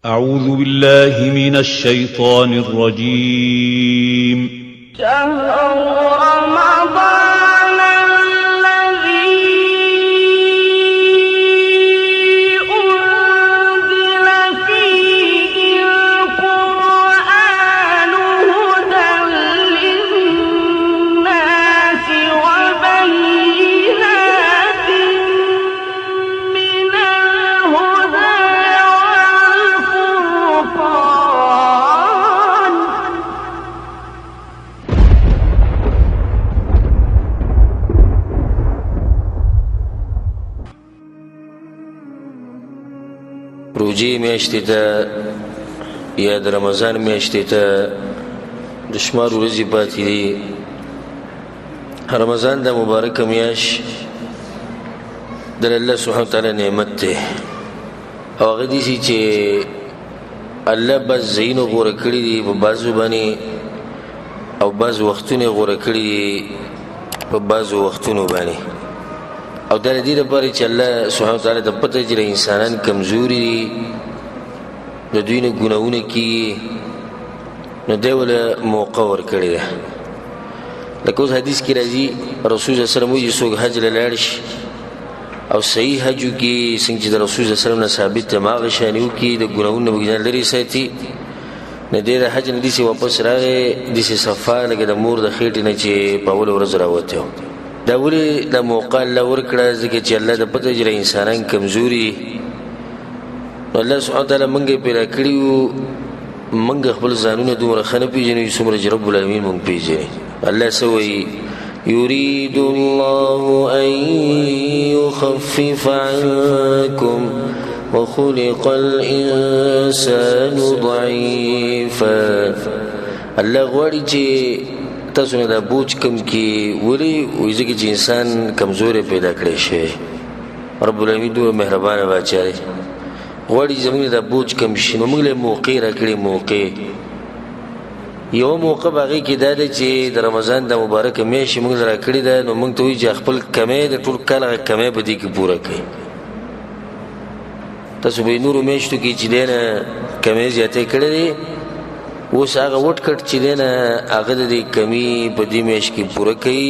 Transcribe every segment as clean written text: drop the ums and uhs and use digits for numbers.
أعوذ بالله من الشيطان الرجيم. شهر رمضان الذي أنزل فيه القرآن هدى للناس وبينات من الهدى والفرقان. روجې میاشتې ته یا د رمضان میاشتې ته د شمار ورځې پاتې دي. رمضان د مبارکه میاشت د الله سبحانه وتعالی نعمت دی، او هغه داسې چې الله بعض ځایونه غوره کړي دي په بعضو باندې، او بعض وختونه یې غوره کړي دي په بعضو وختونو باندې. او دا د دې لپاره چې الله سبحانه وتعالی ته پته چې انسانان کمزوري دي، د دوی نه ګناهونه کېږي، نو دی ورله موقع ورکړې ده. لکه اوس حدیث کې راځي، رسول صلی الله علیه وسلم وایي چې څوک حج له لاړ شي او صحیح حج وکړي، څنګه چې د رسول صلی الله علیه وسلم نه ثابت دی هماغه شان یې وکړي، د ګناهونو نه به ځان لرې ساتي. نو دی د حج نه داسې واپس راغی، داسې صفا لکه د مور د خېټې نه چې په اوله ورځ راوتی و. دا ولې دا موقع الله ورکړه؟ ځکه چې الله د پته چې انسانان کمزوري، نو الله سبحانه وتعالی موږ یې پیدا کړي یو، موږ خپل ځانونه دومره ښه نه پېژنو چې څومره چې رب العالمین موږ پېژني. الله څه وایي؟ يريد الله أن يخفف عنكم وخلق الإنسان ضعيفا. الله غواړي چې تاسو نه دا بوج کم کړي. ولې؟ وایي ځکه چې انسان کمزوری پیدا کړی شوی. رب العالمین دومره مهربانه باچا دی، غواړي چې زموږ نه دا بوج کم شي، نو موږ له موقع راکړي. موقع یوه موقع به هغې کې دا ده چې د رمضان د مبارکه میاشت موږ له راکړې ده، نو موږ ته وایي چې خپل کمی د ټول کال هغه کمی په دې کې پوره کړئ. تاسو به یې نورو میاشتو کې چې دی نه کمی زیاتی کړی دی، اوس هغه وټ کټ چې دی نه هغه د دې کمی په دې میاشت کې پوره کوي.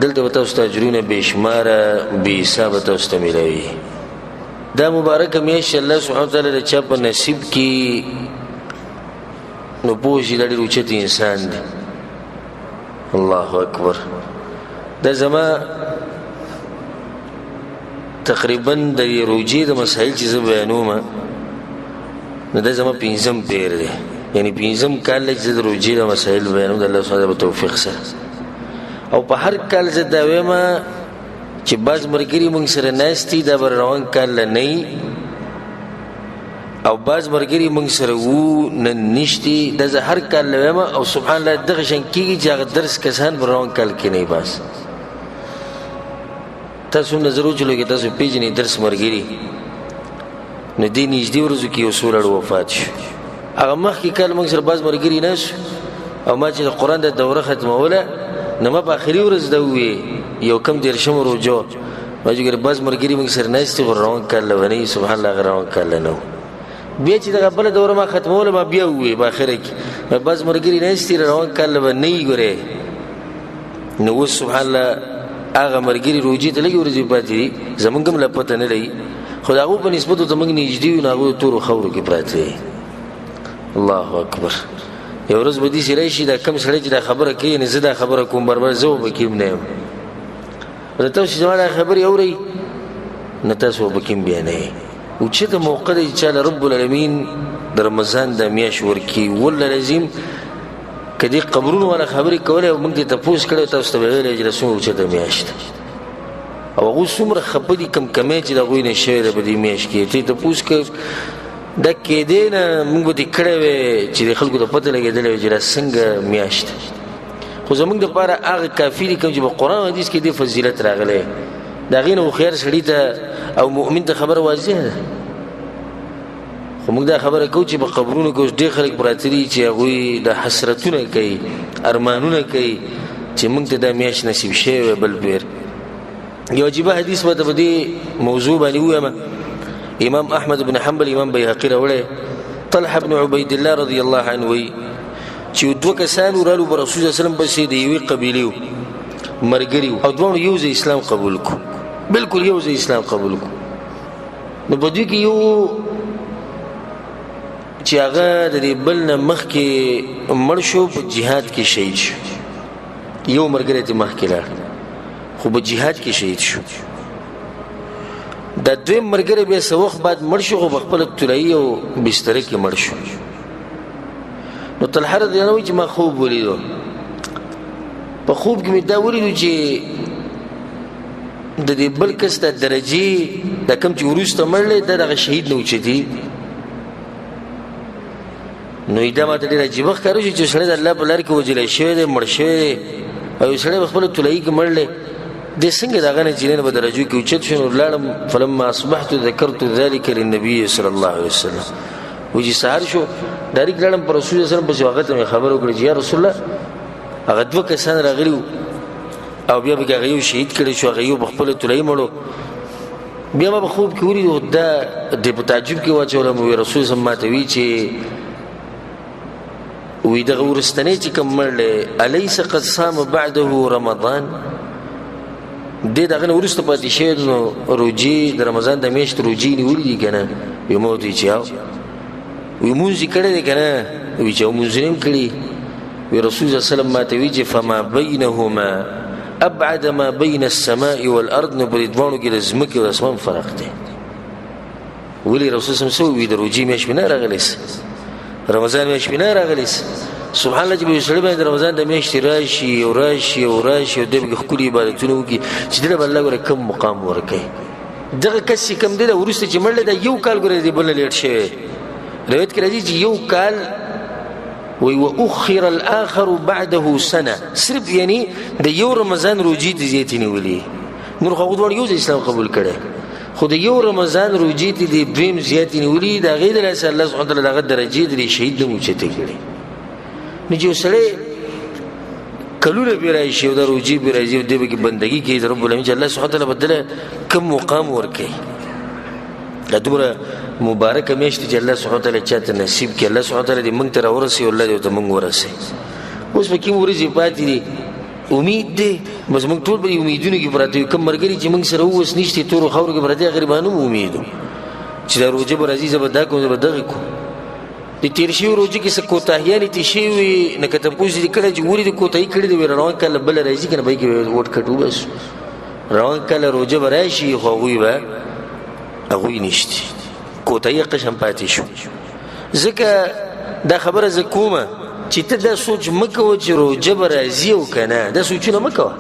دلته به تاسو ته اجرونه بې شماره بې حسابه تاسو ته میلاوي. دا مبارکه میاشت الله سبحانه وتعالی د چا په نصیب کې نو پوه شي دا ډېر اوچت انسان دی. الله اکبر. دا زما تقریبا د روژې د مسایل چې زه بیانوم، نو دا زما پنځم پیر دی، یعنی پنځم کال دی چې زه د روژې د مسایل بیانوم د الله سبحانه په توفیق سره. او په هر کال زه دا وایم چې بعض ملګري موږ سره ناست دي، دا به روان کال له نه وي، او بعض ملګري موږ سره وو نن نشتي. دا زه هر کال له وایم، او سبحان الله دغه شان کېږي چې هغه درس کسان به روان کال کې نه وي. بس تاسو هم نظر وچلو کې تاسو پېژنئ درس ملګري، نو دې نږدې ورځو کې یو څو لړ وفات شو. هغه مخکې کال موږ سره بعض ملګري نه شو، او ما چې د قرآن د دوره ختموله نو ما په آخري ورځ دا وویې یو کم دېرشم روژه ما چې ګوره بعض ملګري موږ سره ناست دي، خو روان کال له به نه وي. سبحان الله هغه روان کال له نه و. بیا چې دغه بله دوره ما ختموله ما بیا وویې په آخره کې ما بعض ملګري ناست دي، روان کال له به نه وي. ګورې نو اوس سبحان الله هغه ملګري روژې ته لږې ورځې پاتې دي، زموږ هم لا پته نه لګي، خو د هغو په نسبت ورته موږ نږدې یو، نو هغوی تورو خاورو کې پراته دي. الله اکبر. یو ورځ به داسې راشي دا کم سړی چې دا خبره کوي، یعنې زه دا خبره کوم برابر زه به پکې هم نه یم، نو تاسو چې زما دا خبرې اورئ نو تاسو به پکې هم بیا نه یئ. اوچته موقع دی چې چا له رب العالمین د رمضان دا میاشت ورکړي. والله العظیم که دې قبرونو والا خبرې کولای او موږ دې تپوس کړی، تاسو ته به ویلی چې دا څومره اوچته میاشت ده، او هغوی څومره خفه دي، کم کمی چې د هغوی نه شوی دی په دې میاشت کې. ته یې تپوس کړه، دا کېدی نه موږ به دې کړی وی چې د خلکو ته پته لګېدلې وی چې دا څنګه میاشت ده. خو زموږ دپاره هغه کافي دي کوم چې په قرآن او حدیث کې دې فضیلت راغلی، د هغې نه هوښیار سړي ته او مؤمن ته خبره واضح ده. خو موږ دا خبره کوو چې په قبرونو کې اوس ډېر خلک پراته دي چې هغوی د حسرتونه کوي، ارمانونه کوي چې موږ ته دا میاشت نصیب شوې وی بل پیر. یو عجیبه حدیث به ته په دې موضوع باندې ووایم. امام احمد بن حنبل، امام بیهقي راوړی. طلحه بن عبید الله رضی الله عنه وایي چې دوه کسان ورالو پر رسول الله صلی الله علیه وسلم پسې د یوې قبیلې وو، ملګري وو، او دواړو یو ځای اسلام قبول کړو، بالکل یو ځای اسلام قبول کړو. نو په دوی کې یو چې هغه د دې بل نه مخکې مړ شو، په جهاد کې شهید شو. یو ملګری ترې مخکې لاړ، خو په جهاد کې شهید شو. دا دویم ملګری بیا څه وخت بعد مړ شو، خو په خپله طلایي او بستره کې مړ شو. نو طلحه رضی الله عنه چې ما خوب ولیدو، په خوب کې مې دا ولیدو چې د دې بل کس د درجې د کوم چې وروسته مړ دی، دا دغه شهید نه اوچتي. نو دا ماته ډېر عجیبه ښکاره شو چې سړی د الله په لار کې وژلی شوی دی، مړ شوی دی، او یو سړی په خپله طلایي کې مړ دی، دی څنګه د هغه نه چې دی په درجو کې اوچت شو. نو لاړم، فلما اصبحت ذکرت ذلك للنبي صلی الله علیه وسلم. وایي چې سهار شو، ډایرکټ لاړم پر رسول الله صلی الله علیه وسلم پسې، هغه ته مې خبر وکړه چې یا رسول الله، هغه دوه کسان راغلي وو او بیا پکې هغه یو شهید کړی شو، هغه یو په خپله طلایي مړو. بیا ما په خوب کې ولیدو، دا د په تعجب کې واچولم. وایي رسول الله ما ته وایي چې وایي دغه وروستنی چې کوم مړ دی، الیس قد صام بعده رمضان، دی دغه نه وروسته پاتې شوی، نو روژې د رمضان د میاشتې روژې نیولي دي که نه؟ وایي ما ورته وایي چې او. وایي مونځ یې کړی دی که نه؟ وایي چې او مونځونه یې هم کړي. وایي رسول الله صلی الله علیه وسلم ما ته وایي چې فما بینهما ابعد ما بین السماء والارض، نو په دې دواړو کې د ځمکې او د اسمان فرق دی. ولې رسول صلی الله علیه وسلم څه ووایي؟ د روژې میاشت مې نه راغلی، رمضان میاشت مې نه راغلی. سبحان الله چې په سړي باندې رمضان د میاشتې راشي او راشي او راشي او دی پکې ښکلي عبادتونه وکړي، چې دله به الله ګوره کوم مقام ورکوي. دغه کس چې کوم دی، دا وروسته چې مړ دی، دا یو کال ګوره دی بل نه لیټ شوی. روایت کې راځي چې یو کال وی واخر الاخر بعده سنه، صرف یعنی د یو رمضان روزي ته زیاتې نیولې. نور خو هغو دواړو یو ځای اسلام قبول کړی، خو د یو رمضان روزي ته دې دویم زیاتې نیولې، د هغې د لاسه الله سبحانه وتعالی دغه درجې د دې شهید نه اوچتې کړې. نو چې یو سړی کلونه پرې راشي او د روژې پرې راځي او دی پکې بندګي کوي د رب العالمین، چې الله سبحانه وتعالی به دله کوم مقام ورکوي. دا دومره مبارکه میاشت چې الله سبحانه وتعالی چاته نصیب کړي، الله سبحانه وتعالی دې موږ ته راورسوي او الله دې ورته موږ ورسوي. اوس په کوم ورځې پاتې دي، امید دی، بس موږ ټول په دې امیدونو کې پراته یو. کوم ملګري چې موږ سره اوس نشته، تورو خاورو کې پراته، غریبان هم امید چې دا روژه به راځي، زه به دا کوم، زه به دغه کوم. د تېر شوي روژې کې څه کوتاهیانې تېر شوي وي، نه که تپوس دې کړی چې ولې دې کوتاهي کړې ده، وایي روان کال بله راځي که نه، په هغې کې به وټ کټ وباسو. روان کال روژه به راشي، خو هغوی به هغوی نشته، کوتاهي قشم پاتې شو. ځکه دا خبره زه کومه چې ته دا سوچ مه کوه چې روژه به راځي او که نه، دا سوچونه مه کوه.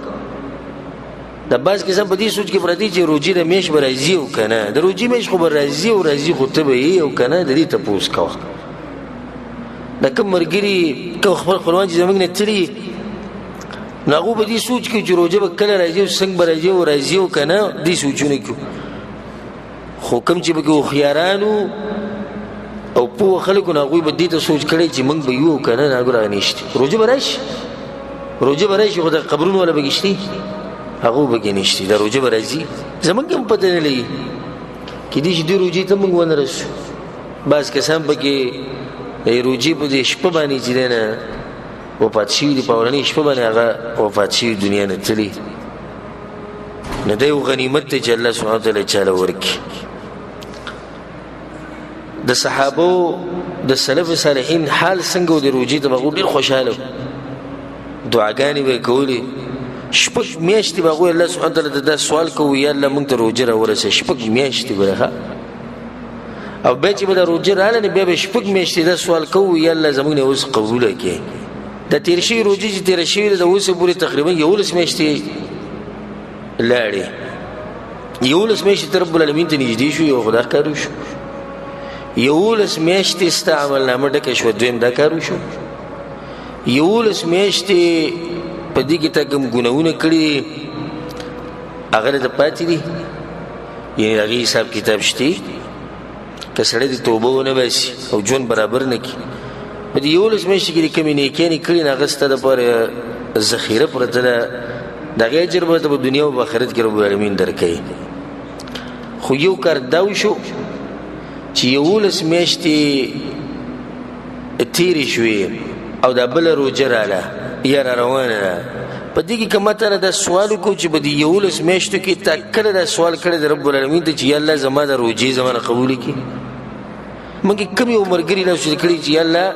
د بعض کسان په دې سوچ کې پراته چې روژې د میاشت به راځي او که نه، د روژې میاشت خو به راځي او راځي، خو ته به یې او که نه، د دې تپوس کوه. د کوم ملګري کوم خپل خپلوان چې زموږ نه تللي، نو هغو په دې سوچ کې چې روژه به کله راځي او څنګه به راځي او راځي او که نه، دې سوچونه کوي. خو کوم چې پکې هوښیاران وو او پوه خلکو، نو هغوی به دې ته سوچ کړی چې موږ به یو او که نه، نه ګوره نشته. روژه به راشي، روژه به راشي، خو د قبرونو والا پکې شته، هغو پکې نشته. دا روژه به راځي، زموږ هم پته نه لګي، کېدای شي دې روژې ته موږ ونه رسو. بعض کسان پکې د روژې په دې شپه باندې چې دی نه وفات شوي دي، په اولنۍ شپه باندې هغه وفات شوي، دنیا نه تللي. نو دا یو غنیمت دی چې الله سبحانه وتعالی چاله ورکړي. د صحابو د سلف صالحین حال څنګه و د روژې ته به هغوی ډېر خوشحاله وو، دعاګانې به یې کولې. شپږ میاشتې به هغوی الله سبحانه وتعالی ته دا سوال کوو، یا الله موږ ته روژه راورسوه. شپږ میاشتې به ښه، او بیا چې به دا روژه راغله، نو بیا به شپږ میاشتې دا سوال کوو، یا الله زموږ نه اوس قبوله کړې. دا تېر شوي روژې چې تېره شوې ده، د اوسه پورې تقریبا 11 میاشتې لاړې، 11 میاشتې ته رب العالمین ته نږدې شو، یو خو دا کار وشو. 11 میاشتې ستا عملنامه ډکه شوه، دویم دا کار وشو. 11 میاشتې په دې کې تا کوم ګناهونه کړي هغه درته پاتې دي، یعنې د هغې حساب کتاب شته. که سړی د توبه ونه باسي او ژوند برابر نه کړي، په دې 11 میاشتې کې د کومې نیکیانې کړي، نو هغه ستا دپاره ذخیره پرته ده، د هغې اجر به ورته په دنیا او په آخرت کې رب العالمین درکوي. خو یو کار دا وشو چې 11 میاشتې تیرې شوې او دا بله روژه راله یا را روانه ده، په دې کې که ما ته دا سوال وکړو چې په دې 11 میاشتو کې تا کله دا سوال کړی د رب العالمین ته چې یا الله زما د روژې زما نه قبولې کړي؟ موږ کوم یو ملګري لا شروع کړي چې یا الله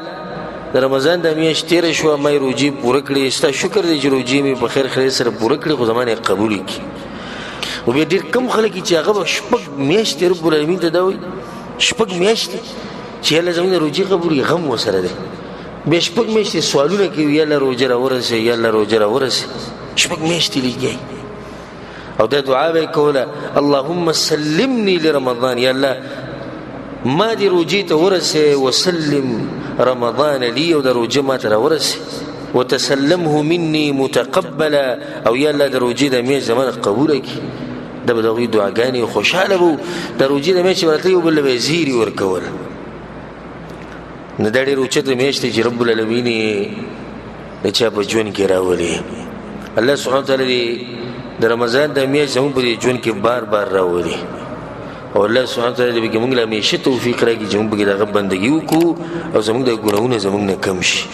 د رمضان د میاشت تېره شوه، ما یې روژې پوره کړې، ستا شکر دی چې روژې مې په خیر خیر سره پوره کړې، خو زما نه یې قبولې کړي. او بیا ډېر کم خلک چې هغه به شپږ میاشتې رب العالمین ته دا وایي، شپږ میاشتې چې یا الله زموږ د روژې قبول کړي، غم ورسره دی. بیا شپږ میاشتې سوالونه کوي، یا الله روژه راورسوي، یا الله روژه راورسوي، شپږ میاشتې لګیږي. او دا دعا به یې کوله، اللهم سلمني لرمضان، یا الله ما دې روژې ته ورسې، وسلم رمضان لي، او د روژه ما ته راورسې، وتسلمه مني متقبلا، او یا الله د روژې د میاشت زما نه قبوله کړي. دا به د هغوی دعاګانې، خوشحاله به وو. د روژې د میاشتې به راتلې، یو بل له به یې زیري ورکول. نو دا ډېره اوچته میاشت دی چې رب العالمین یې د چا په ژوند کې راولي. الله سبحانه وتعالی دې د رمضان د میاشت زموږ په دې ژوند کې بار بار راولي، او الله سبحانه وتعالی دې پکې موږ له همیشه توفیق راکړي چې موږ پکې د هغه بندګي وکړو او زموږ د ګناهونه زموږ نه کم شي.